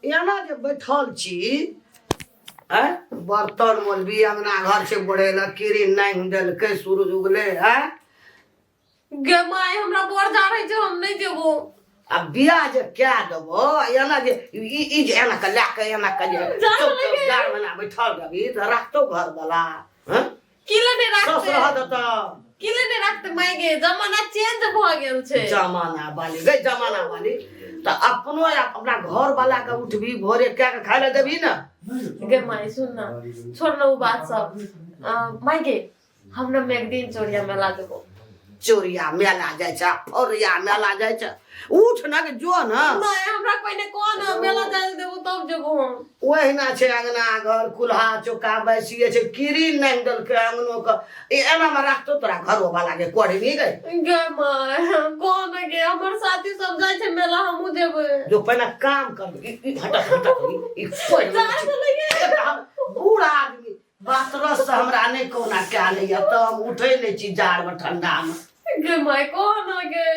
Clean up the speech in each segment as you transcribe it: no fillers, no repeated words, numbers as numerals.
एना जे बैठल छी आँय बर्तन मोलबी अंगना घर छै बढ़ेलक कीड़ी नांगि देलकै सूरज उगले आँय। गे माय, हमरा बड़ जाड़ै छै, हम नहि जेबो। आ बियाह जे कए देबो, एना जे ई ई जे एना के लए के एना के जे जाड़ चुप लगे। जाड़ में बैठल रहबी तऽ राखतो घर वाला हँ? की ले नहि सस राखते? रह देतौ। की ले नहि राखते माय गे, जमाना चेंज भऽ गेल छै। जमाना वाली गई, जमाना वाली तऽ अपनो या अपना घर वाला के उठबी भोरे कए के खाय लए देबी ने। गे माय सुन ना, छोड़ ना ओ बात सब। माय गे, हम ना एक दिन चोरिया मेला देबो। चोरिया मेला जाइ छै, फौरिया मेला जाइ छै, उठ ना के जो ना। नहीं, हमरा कोई ने कह ना मेला जाय देबो तब जेबो हम। ओहिना छै अंगना घर कुल्हा चौका बैसिए छै, कीड़ी नांगि देलकै अंगनो के, ई एना में राखतो तोरा घरो वाला के कोढ़नी गई। गे माय कह ना गे, हमर साथी सब जाइ छै मेला, हमहूँ जेबै। जो पहिने काम कर, ई ई हटक हटक ई कोढ़ जा चले। बूढ़ आदमी बातरस से हमरा नहि कोना कए लैया तऽ हम उठै नहि छी जाड़मे ठंडामे। गे माय कह ना गे।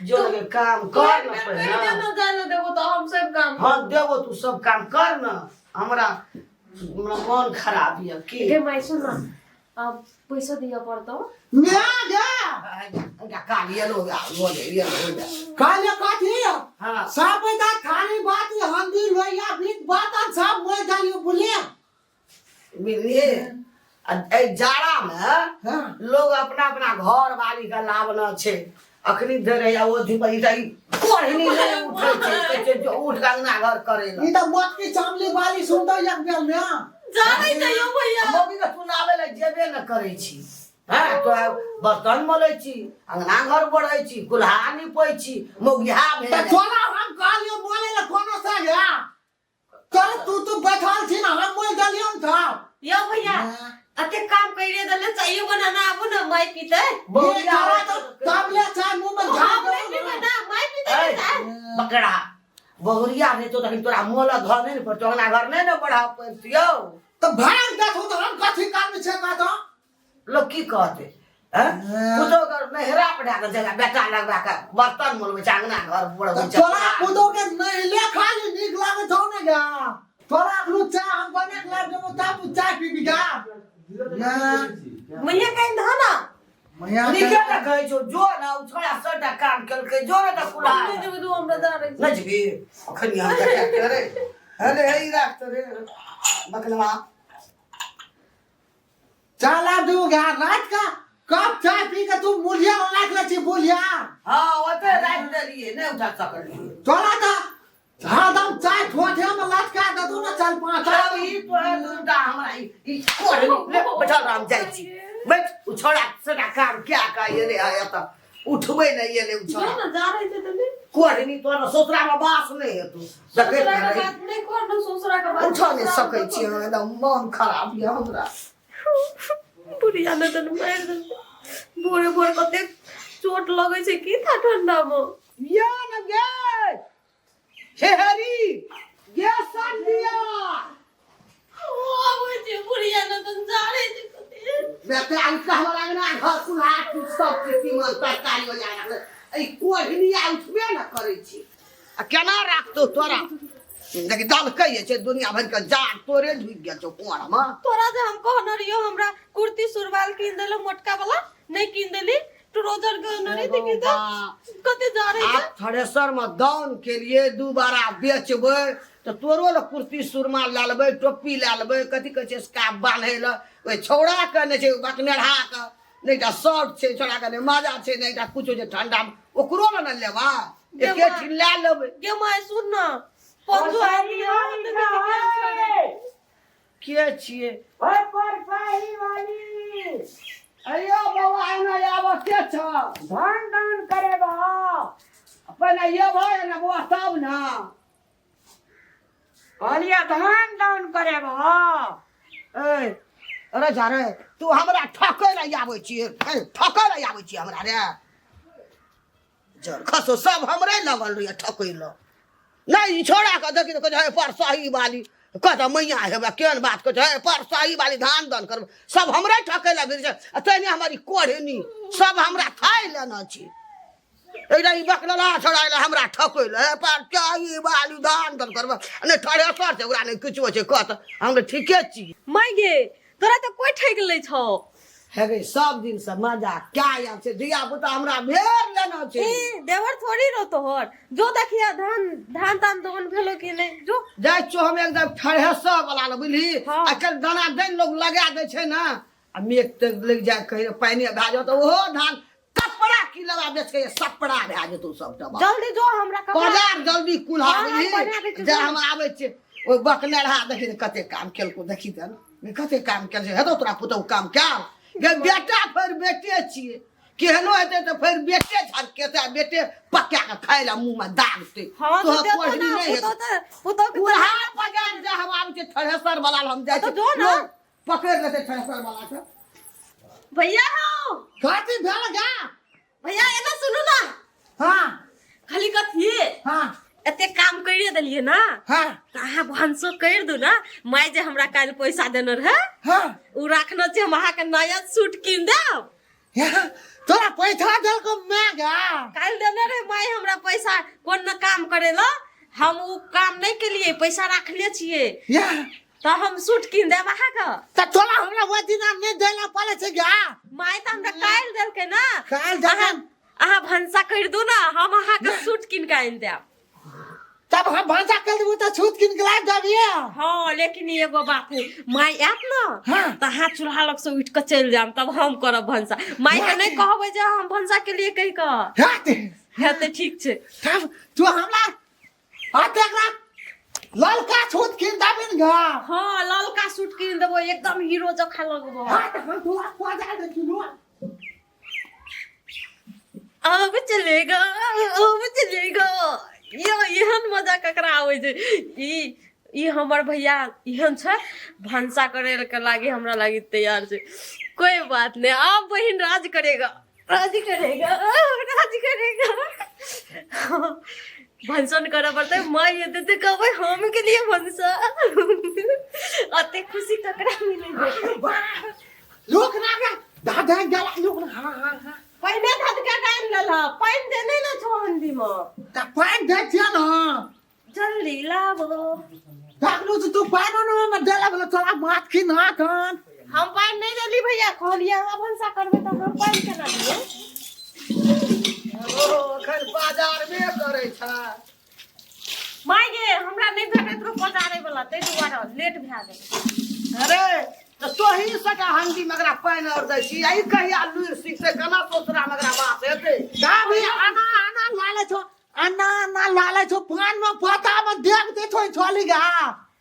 जो गे काम कर ना कहि पहिने। दे ना जाय लए देबो तऽ हम सब काम। हाँ देबो, तू सब काम कर ना, हमरा हमरा मन खराब यऽ की। गे माय सुन ना, अब पैसा दिअ पड़तौ। म्या गे। काली एलो बोले एलो हो जा। काले कथी? हाँ। सब दा थाली बात हंदी लोहिया बीत बात सब मोल जालियो बोले। बुझलिए एहि जाड़ा में हाँ। लोग अपना अपना घर वाली के लावना छै, अखनी धरि हैया ओ धीपा ई तऽ ई कोढ़नी नहि उठै छै, कहै छै जो उठ के अंगना घर करै लए। ई त मोटकी चामली वाली सुनतो एक बेर में। जानै छै यौ भैया। मम्मी के सुनाबै लए जेबे न करै छी। हाँ तो बर्तन मलै छी, अंगना घर बढ़ै छी, कुल्हा निपै छी, मौगिहा भेल। त तोरा हम कहलियो मोले ले कोनो से या चल तू तू बैठल छी ना, हम मोल देलियो न त। यौ भैया अते काम करिए देले, चाहिए बनाना आबू ना माय पीते। ये तोरा तो तब ले चाय मुंह में झाड़ हम नहीं देबो पीबै ना। ना, माय पीते ऐ, चाय। बकरा बहुरिया नहीं तो तखन तोरा मोल घर नहीं ने पड़तो, अंगना घर नहीं ने बढ़ा पड़तियौ। त भाग देथु त हम कथी काम छै का त। लोग की कहते हैं? कुछो कर नहरा पटा के जगह बेटा लगवा के बर्तन मोलबै छै, अंगना घर बढ़बै छै। तोरा कुदो के नहिले खाली नीक लागै छौ ने गा, तोरा अखनु चाय हम बना के लाब देबो तब तू चाय पीबी गा। मैया कहि धऽ ना। मैया नीके तऽ कहै छौ जो ना, ओ छोड़ा सबटा काम केलकै, जो ने तऽ कुल्हा। नहि जेबै तू, हमरा जा रहै नहि जेबी अखन हम देखा के रे। अरे हे ई राख तऽ रे बकलवा। चला दू गा रात का कब चाय पी के तू बुलिया राख ले छी बुलिया। हाँ ओते राख देलिए, नहीं उठा सकलिए। चला ता हरदम चाय ठोठे में लटका दे तू ना, चल पाँच। चल ई तोरा दूटा हमरा ई ई कोढ़ ले बैठल राम जाइ छी बैठ, उ छोड़ा सटा काम क्या का ये रे आया त उठबै नहीं ये ले उ जो छोड़ा। ना जा रहै छै तऽ नहि। कोढ़नी तोरा ससुरा में बास नहीं हेतौ, देखैत ससुरा के रही। बात नहि कर ना, ससुरा के बात। उठा नहीं सकै छी हम, एकदम मन खराब यऽ हमरा। बुढ़िया ने तन मारि देलकै, भोरे भोर कतेक चोट लगै छै की था ठंडा मे। या न गे हे हरी गे संधिया। ओ आबै छै बुढ़िया ने तन जा रहै छै कतेक। बेटा ई कहबऽ लगना घर कुल्हा सब के तीमन तरकारी हो जाए लगलै। ई कोढ़नी आ उठबे न करै छी आ केना राखतौ तोरा, देखी दलकै छै दुनिया भरि के जाड़ तोरे ढुकि गेल छौ कुआर मे। तोरा जे हम कहने रहियो हमरा कुर्ती सुरवाल कीन देलो मोटका वाला, नहीं कीन देली, ट्राउजर कहने रही देखी त कते जा रही आप थ्रेसर में दाउन के लिए दोबारा बेचबै तऽ तोरो लए कुर्ती सुरमा लए लेबै, टोपी लए लेबै, कथी कहै छै स्कार्फ बान्है लए ओहि छौड़ा के नहि छै, बकनेढ़ा के नहि एकटा शर्ट छै, छौड़ा के नहि माजा छै, नहि एकटा कुछो छै, ठंडा मे ओकरो लए ने लेबा, एके ठीन लए लेबै। गे माय सुन ना, पंजो आबि के छियै? ओए परसाही वाली। अयो बौआ एना आब के छ? धान दान करेबा। पहिने एबह एना बौआ तब ने। कहलियै धान दान करेबा। ए अरे जा रे, तू हमरा ठकै लए आबै छियै, ठकै लए आबै छियै हमरा रे, जर खसो सब हमरे लगल रहिए ठकै लए। नहीं ई छोड़ा के देखी तऽ कहै छै पर सही वाली कहता मैया हेबे केहन बात कहै छै पर सही वाली धान दान करबै, सब हमरे ठकै लए भिड़ छै आ तहिने हमर ई कोढ़नी सब हमरा खाइ लेना छी। एकटा ई बकलला छोड़ा एलै हमरा ठकै लए पर चाही बालू दान दन करबै नहि थ्रेसर छै ओकरा नहि किछो छै कह तऽ हम तऽ ठीके छी। माय गे, तोरा तऽ कोइ ठकि लै छौ। हे गे, सब दिन से मजा क्या आयल छै, धिया पुता हमरा भेर लेना छै। ए, देवर थोड़ी रहो तोहर, जो देखिया धान धान तान दोन भेलो कि नहीं, जो जाइ छियौ हम एकदम थ्रेसर वाला लए, बुझली? हाँ। आइकाल्हि दाना दैन लोग लगा दै छै ने, आ मेघ तेघ लागि जाय, कहीं पानि भए जाओ तऽ ओहो धान कपड़ा की लगा बेच के सपड़ा भए जेतौ सबटा बात। जल्दी जो हमरा कपड़ा बाजार जल्दी कुल्हा। हाँ, हाँ, बुझली? बना दै छियौ, जे हम आबै छियै ओहि बकनेरहा देखी ने कते काम केलको, देखी तऽ ने कते काम केलकै। हेतौ तोरा पुतहु काम कयल गे बेटा? फेर बेटे छियै, केहनो हेतै तऽ फेर बेटे झरकेतै आ बेटे पका कऽ खाय लए मुँहमे दागतै। हाँ तो तोहर देतो कोढ़नी ना नहि पुतोह हेतौ। तऽ पुतोह के कुल्हा बाजार जे हम आबै छियै थ्रेसर वाला लग हम जाइ तो छियै। जो ना। लोग पकड़ि लेतै थ्रेसर वाला के। भैया हो। कथी भेल गा? भैया, एना सुनू ना। हाँ। खाली कथी? हाँ। एते काम करिए देलिए ना। हाँ। तऽ अहाँ भानसो करि दू ना। माय जे हमरा काल्हि पैसा देने रहे, हाँ, ओ राखने छै, हम अहाँके नया सूट कीन देब। यहाँ तोरा पैसा देलको मैं गा? काल्हि देने रहे माय हमरा पैसा, कोन न काम करे ला, हम ओ काम नहि केलिए, पैसा राखले छियै। यहाँ तऽ हम सूट कीन देब अहाँके। तऽ तोरा हमरा ओहि दिना नहि देला पड़े छै गा? माय तऽ हमरा काल्हि देलकै ना। काल्हि देलकै। अहाँ भनसा करि दू ना, हम अहाँके सूट कीन के आनि देब। तब हम भनसा कर देबू तऽ छूत कीन के लाबि देबियै। हाँ, लेकिन एगो बात है, माय आयत ना, हाँ। तऽ अहाँ चूल्हा लग से उठि कऽ चलि जायब, तब हम करब भनसा। माय के नहि कहबै जे हम भनसा के लिए कहि कऽ। हेतै। हेतै, ठीक छै। तब तू हमरा आ एकरा ललका छूत कीन देबी ने गा? हाँ, ललका सूट कीन देबो, एकदम हीरो जखा लगबो। हाँ, तऽ हम तोरा बाजार देखिलो। अब चलेगा, अब चलेगा। यो एहन मजा ककरा आबै छै? ई ई हमर भैया एहन छै, भनसा करे के लागी हमरा लागी तैयार छै। कोई बात नहीं, अब बहिन राज करेगा, राज करेगा, राज करेगा। भनसन करऽ पड़तै। माय एतै तऽ कहबै हम के लिए भनसा। अते खुशी ककरा मिलै छै? लोक ना गा दादा गेला लोक ना। हाँ हाँ हाँ। पहिने धधका के आनि लेलह, पानि देने ने छौ हंडी मे। तऽ पानि दै छियै ने। जल्दी लाबो। तखनो तऽ तू पानि ओहिमे देला बोले तोरा माथ की ना तन। हम पानि नहि देली भैया, कहलियै अहाँ भनसा करबै तऽ हम पानि केना दियै? ओ एखन बाजारमे करै छै। माय गे, हमरा नहि भेटैत रहौ पजारै वाला, ताहि दुआरे लेट भए गेल। अरे तऽ तोही सका हंडी में एकरा पानि और दै छी, आ ई कहिया लुरि सीखतै? केना ससुरा में एकरा बास हेतै? दाबी आना आना लाले छो, आना आना लाले छो, पान में पता में देख दे छो छोली गा।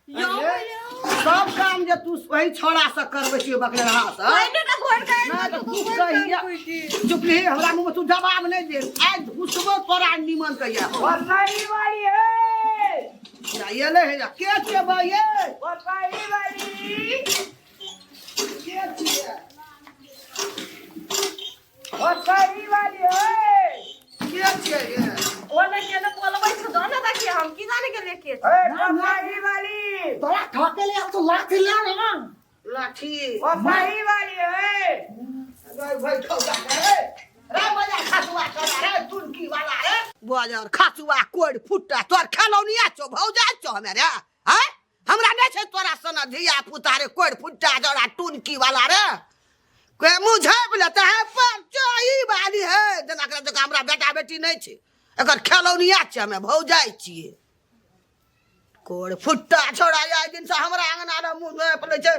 यौ अरे, यौ। सब काम जे तू वही छोड़ा से करबै छियै बकलेरहा से। पानि के घोर के आनि नहि तऽ देलकै, तू घोरि के कहिया आनि देलकै। चुप रही, हमरा मुँह में तू जवाब नहि दे, आइ घुसबो तोरा निमन कहिया। बसाई वाली है। एलै हे, के छियै भाई ये? बसाई वाली। के छियै? बसाई वाली है। के छियै ये? ओ ने केने बोलबै छौ, दो ने देखिए, हम की जाने गेलियै के छै। ए बसाई वाली। तोरा ठके ले तो लाठी ले ना। लाठी। बसाई वाली है। भाई भाई ठौका रे रे, बजा खसुआ चला रे तुनकी वाला रे, बजर खसुआ कोड़ फुट्टा, तोर खेलौनिया छौ, भौजा छौ हमे रे? हैं, हमरा नहि छै तोरा सन धिया पुता रे, कोड़ फुट्टा जरा टुनकी वाला रे, के मुँह झाँपि लेता है पर चाही वाली है। जेना एकरा जकाँ हमरा बेटा बेटी नहि छै, एकर खेलौनिया छै, हमे भौजाइ छियै। कोड़ फुट्टा छोड़ा आइ दिन से हमरा अंगना रे मुँह झाँपि लै छै।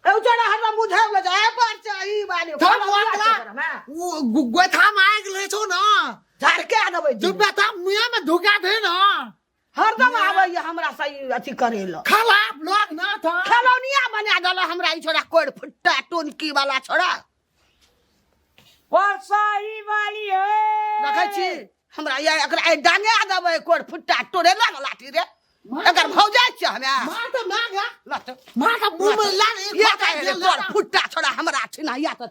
ए छोड़ा हमरा मुँह झाँपि लै छै है पर चाही वाली। तब खेलौनिया छै ओकरा ओकर हमे। वो गोइठा में आगि ले छौ ना। झड़के देबै। तू बेटा मुँह में धुका दे ना। हरदम आबैया हमरा से ई अथी करे लए। खराब लोग ना था। खेलौनिया बना देल हमरा ई छोड़ा कोड़ फुट्टा टोनकी वाला छोड़ा। बसाई वाली है। देखै छी हमरा या एकरा आइ डांगे देबै, कोड़ फुट्टा तोड़े लग लाठी रे, एकर भौजाइ छै हमे। मार तऽ मार गा। लत मार तऽ मुँह में ला ये काहे रे कोड़ फुट्टा छोड़ा हमरा छिना या तऽ।